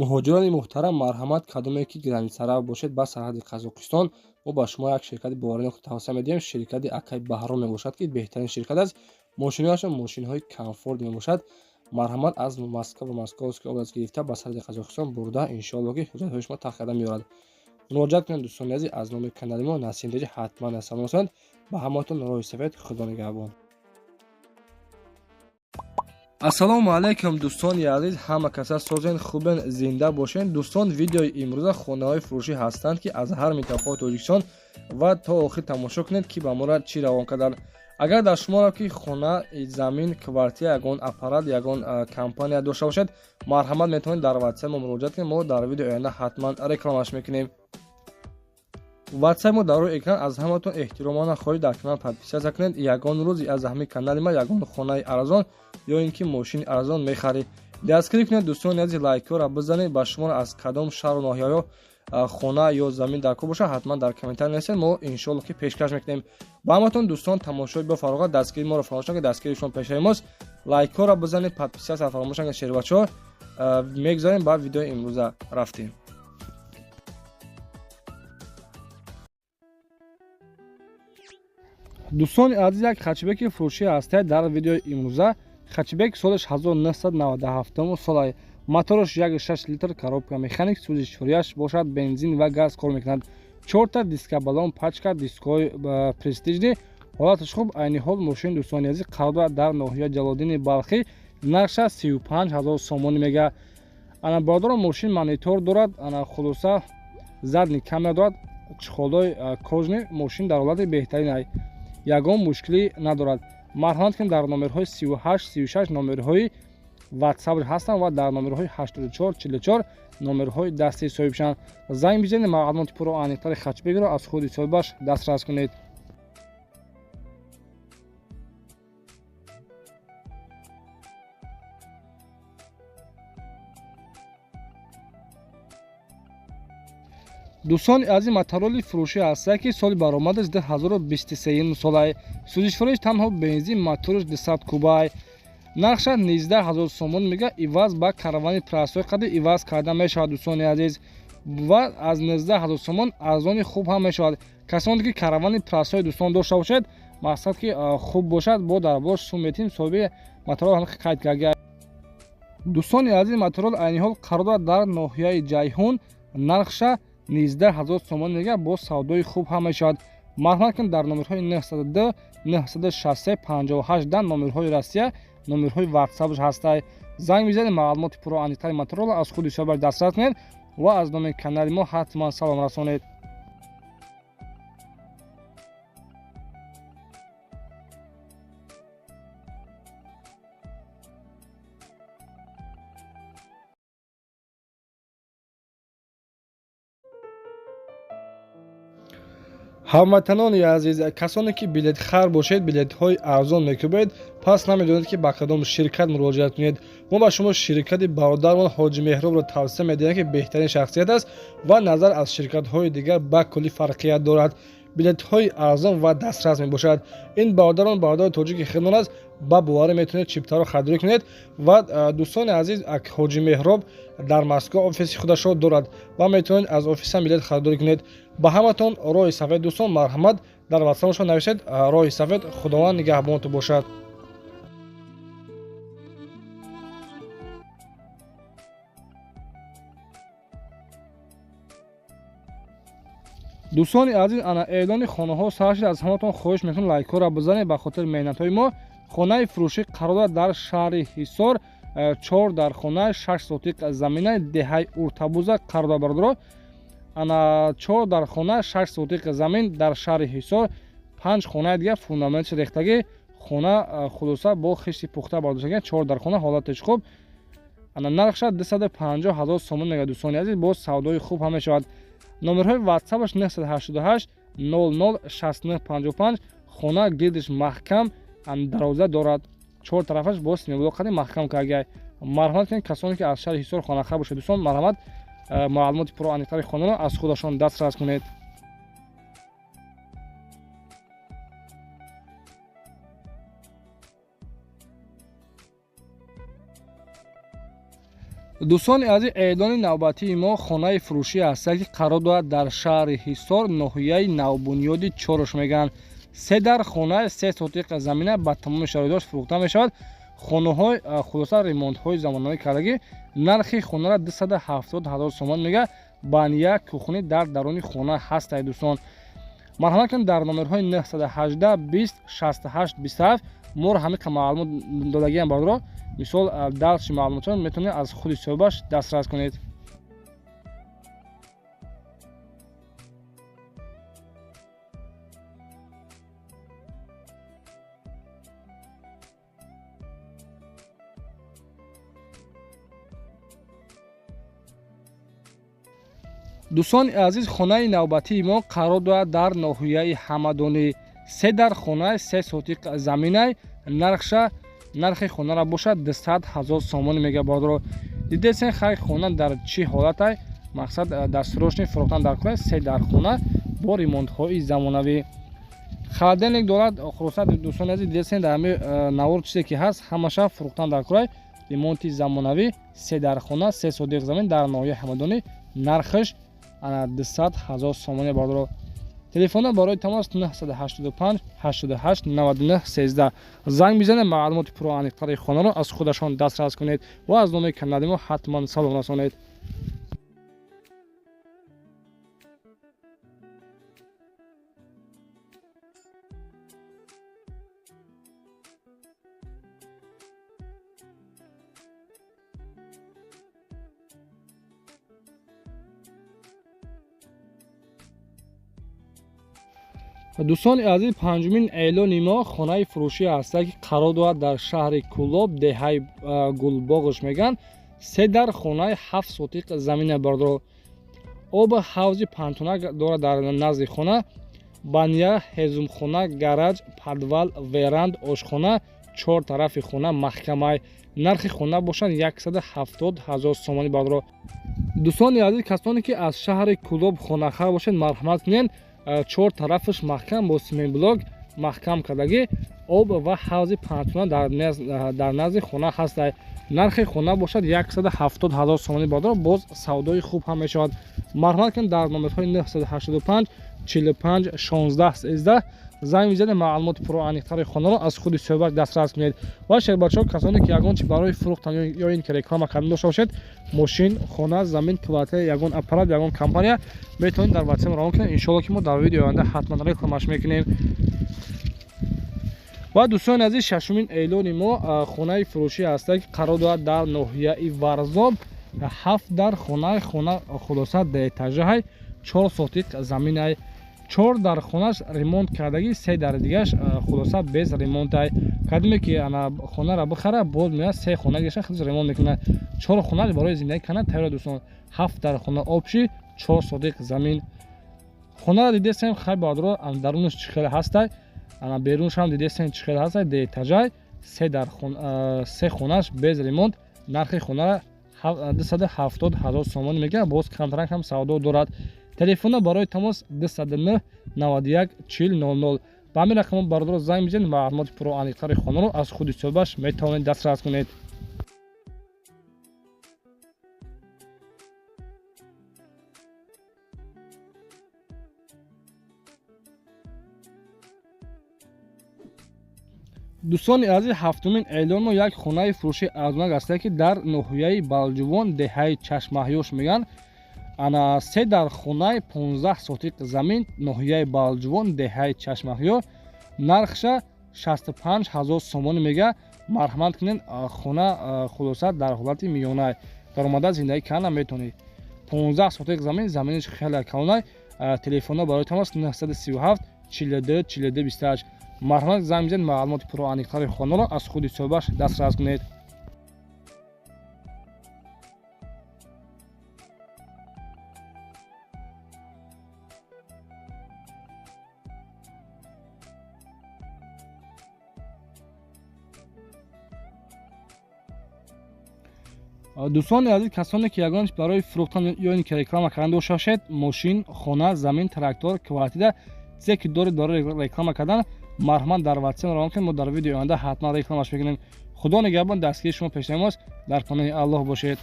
Муҳоҷирони муҳтарам, марҳамат, кадоме ки границарав бошед ба сарҳади Қазоқистон, мо ба шумо як ширкати боваринок тавсия медиҳем. Ширкати Акай Баҳром мебошад, ки беҳтарин ширкат аст. Мошинҳояшон мошинҳои комфорт мебошад. Марҳамат, аз Москва ва Московский область гирифта ба сарҳади Қазоқистон бурда, иншоалло ки ҳуҷҷатҳои шумо тақ карда меорад. Муроҷиат кунед, дӯстони азиз, аз номи канали мо Насим Теҷи ҳатман салом расонед. Ба ҳамаатон роҳи сафед, Худо нигаҳбон. Ассалому алайкум, дӯстони азиз, ҳама каса созен, хубен, зинда бошен. Дӯстон, видеои имрӯза хонаҳои фурӯшӣ ҳастанд, ки аз ҳар минтақаи Тоҷикистон, ва то охир тамошо кунед, ки ба мора чӣ равон карданд. Агар дар шуморо ки хона, замин, квартира, ягон аппарат, ягон компания дошта бошед, марҳамат, метавонед дар ватсап мо муроҷиат кунед. Мо дар видеои оянда ҳатман рекламаш мекунем. Ватсап мо дар рӯи экран. Аз ҳаматон эҳтиромона хоҳиш, дар канал подписаться кунед. Ягон рӯз аз ҳамин канали ма ягон хонаи арзон ё ин ки мошини арзон мехаред. Дастгирӣ кунед, дӯстони азиз, лайкҳоро бизанед. Ба шуморо аз кадом шаҳру ноҳияҳо хона ё замин дар кор бошад, ҳатман дар комментарий нависед, мо иншоалло ки пешкаш мекунем ба ҳаматон. Дӯстон, тамошои бо фароғат, дастгирии моро фаромӯш накунед, дастгирии шумо пешаи мост. Лайкҳоро бизанед, подписаться фаромӯш накунед. Шербачаҳо, мегузарем ба видеои имрӯза, рафтем. Дӯстони азиз, як хэтчбеки фурӯшӣ ҳастад дар видеои имрӯза. Хэтчбек солаш 1997 солай, мотораш 1,6 литр, коробка механик, сӯзишворияш бошад бензин ва газ кор мекунад. Чорта диска, баллон, пачка дискҳои престижный, ҳолаташ хуб. Айни ҳол мошин, дӯстони азиз, қарор дорад дар ноҳияи Ҷалолиддини Балхӣ, нархша 35 000 сомонӣ мега. Ана, бародаро, мошин монитор дорад, ана, хулоса, задний камера дорад, чехолҳои кожаный. Мошин дар ҳолати беҳтарин, ай ягон мушкилӣ надорад. Марҳамат кунед, дар номерҳои 38 36 номерҳои ватсап ҳастанд ва дар номерҳои 84 44 номерҳои дасти соҳибшанд. Занг бизанед, маълумоти пурро, аниқтари хэтчбекро аз худи соҳибаш дастрас кунед. Дӯстони азиз, Моторолли фурӯшӣ ҳастад, ки соли баромадаш 2023 солай, сӯзишвориш танҳо бензин, мотораш 200 кубай, нархша 19 000 сомон мега. Иваз ба каравани простой қадр иваз карда мешавад, дӯстони азиз, ва аз 19 000 сомон арзони хуб ҳам мешавад. Касоне ки каравани простой, дӯстон, дошта бошед, мақсад ки хуб бошад, бо дар бош сум метим. Соҳиби Моторол ҳам қайд карда. Дӯстони азиз, Моторол айни ҳол қарор дорад дар ноҳияи Ҷайҳун, нархша 19 000 сомон мега, бо савдои хуб ҳам мешавад. Марҳамат кунед, дар номерҳои 902 963 58 номерҳои Россия, номерҳои ватсапш ҳастай. Занг бизанед, маълумоти пурро, аниқтари Моторолла аз худи соҳибаш дастрас кунед ва аз номи канали мо ҳатман салом расонед. Ҳамватанони азиз, касоне ки билетхар бошед, билетҳои арзон мекӯбед, пас намедонед, ки ба кадом ширкат муроҷиат кунед. Мо ба шумо ширкати бародармон Ҳоҷи Меҳробро тавсия медиҳем, ки беҳтарин шахсият аст ва назар аз ширкатҳои дигар ба куллӣ фарқият дорад. Билетҳои арзон ва дастрас мебошад. Ин бародарон бародари тоҷики худмон аст, ба боварӣ метавонед чиптаро харидорӣ кунед. Ва, дӯстони азиз, Ҳоҷи Меҳроб дар Москва офиси худашро дорад ва метавонед аз офисам билет харидорӣ кунед. Ба ҳаматон роҳи сафед, дӯстон. Марҳамат, дар ватсапшон нависед. Роҳи сафед, Худованд нигаҳбонтон бошад. Дӯстони азиз, ана, эълони хонаҳо сар шуд. Аз ҳаматон хоҳиш мекунам, лайкҳоро бизанед ба хотири меҳнатҳои мо. Хонаи фурӯшӣ қарор дорад дар шаҳри Ҳисор, чор дар хона, 6 сотиқ замина, деҳаи Уртабуза қарор дорад. Бародаро, ана, чор дар хона, 6 сотиқ замин дар шаҳри Ҳисор, панҷ хонаи дигар фундаментши рехтагӣ. Хона, хулоса, бо хишти пухта бардоштагӣ, чор дар хона, ҳолаташ хуб. Ана, нархша 250 000 сомон мега, дӯстони азиз, боз савдои хуб ҳам мешавад. Номерҳои ватсапаш 988 00 69 55. Хона гирдиш маҳкам, дарвоза дорад, чор тарафаш бо семиблок қади маҳкам каргай. Марҳамат кунед, касоне ки аз шаҳри Ҳисор хонахар бошед, дӯстон, марҳамат, маълумоти пурро, аниқтари хонаро аз худашон дастрас кунед. Дӯстони азиз, эълони навбатии мо хонаи фурӯшӣ аст, ки қарор дорад дар шаҳри Ҳисор, ноҳияи Навбунёди Чоруш мегӯянд. Се дар хона, 3 сотиқ замина ба тамоми шароитош фурӯхта мешавад. Хонаҳои хулоса ремонтҳои замонавӣ кардагӣ. Нархи хонаро 270 ҳазор сомон мега. Баня, кухни дар даруни хона ҳастай дӯстон. Марҳамат кунед дар номерҳои 918 20 68 27 моро ҳамин маълумот додагиам бародаро. Мисол дарси маълумотро метавонед аз худи соҳибаш дастрас кунед. Дӯстони азиз, хонаи навбатии мо қарор дорад дар ноҳияи Ҳамадонӣ. Се дар хона, 3 сотиқ заминай. Нархи хонаро бошад 200 ҳазор сомон мега бародаро. Дидесен хай хона дар чӣ ҳолатай, мақсад дар срочный фурӯхтан дар кора. Се дар хона бо ремонтҳои замонавӣ. Холодильник дорад. Хулоса дӯстони азиз, дидесен дар ҳамин навор чизе ки ҳаст ҳамаша фурӯхтан дар кора. Ремонти замонавӣ, се дар хона, 3 сотиқ замин дар ноҳияи Ҳамадонӣ. Нархаш 200 ҳазор сомони бародаро. Телефона барои тамос 985 88 99 13 занг бизанед, маълумоти пурра аниқтари хонаро аз худашон дастрас кунед ва аз номи канали мо ҳатман салом расонед. Дӯстони азиз, панҷумин эълони мо хонаи фурӯшӣ аст, ки қарор дорад дар шаҳри Кӯлоб, деҳаи Гулбоғш мегӯянд. Се дар хонаи 7 сотиқ замина бародаро. Об ҳавзи пантона дорад дар назди хона. Баня, ҳезумхона, гараж, подвал, веранд, ошхона, 4 тарафи хона маҳкамай. Нархи хона бошад 170 ҳазор сомонӣ бародаро. Дӯстони азиз, касоне ки аз шаҳри Кӯлоб хонахар бошед, марҳамат кунед. 4 тарафаш маҳкам бо симентблок маҳкам кардагӣ. Об ва ҳавзи пантона дар назди хона ҳастай. Нархи хона бошад 170 ҳазор сомонӣ бародаро. Боз савдои хуб ҳам мешавад. Марҳамат кунед дар номерҳои 985 45 16 13 занг бизанед, маълумоти пурра аниқтари хонаро аз худи соҳибаш дастрас кунед. Ва шербачаҳо, касоне ки ягон чи барои фурӯхтан ё ин ки реклама кардан дошта бошед, мошин, хона, замин, квартира, ягон аппарат, ягон компания, метавонед дар WhatsApp равон кунед. Иншоалло ки мо дар видеои оянда ҳатман рекламаш мекунем. Ва дӯстони азиз, шашумин эълони мо хонаи фурӯшӣ аст, ки қарор дорад дар ноҳияи Варзоб. 7 дар хона, хона хулоса деэтажаҳай, 4 сотиқ заминай. 4 дар хонаш ремонт кардагӣ, 3 дар дигаш хулоса без ремонтай. Кадоме ки ана хонаро бихара, боз меояд 3 хона геша худаш ремонт мекунад. 4 хона барои зиндагӣ кардан тайёр дӯстон. 7 дар хона обши, 4 сотиқ замин. Хонаро дидесем хай бародаро, дарунаш чӣ хел ҳастай, ана берунаш ҳам дидесем чӣ хел ҳастай. Деэтажай, 3 хонаш без ремонт. Нархи хонаро 270 ҳазор сомонӣ мегирад. Боз камтарак ҳам савдо дорад. Телефона барои тамос 209 91 40 00. Ба ҳамин рақам бародаро занг бизанед, маълумоти пурра аниқтари хонаро аз худи соҳибаш метавонед дастрас кунед. Дӯстони азиз, ҳафтумин эълон мо як хонаи фурӯши арзонак аст, ки дар ноҳияи Балҷувон, деҳаи Чашмаҳёш мегӯянд. Ана се дар хонаи 15 сотиқ замин, ноҳияи Балҷувон, деҳаи Чашмаҳё. Нархша 65 ҳазор сомонӣ мега. Марҳамат кунед, хона хулоса дар ҳолати миёна даромада зиндагӣ кардан наметавонед. 15 сотиқ замин, заминаш хеле калонай. Телефонҳо барои тамос 937 42 42 28. Марҳамат занг бизанед, маълумоти пурра аниқтари хонаро аз худи соҳибаш дастрас кунед. Дӯстони азиз, касоне ки ягон барои фурӯхтан ё ин ки реклама кардан дошта бошед, мошин, хона, замин, трактор, квартира, чизе ки доред барои реклама кардан, марҳамат дар WhatsApp равон кунед. Мо дар видеои оянда ҳатман рекламаш мекунем. Худо нигаҳбон, дастгири шумо пешнамост. Дар паноҳи Аллоҳ бошед.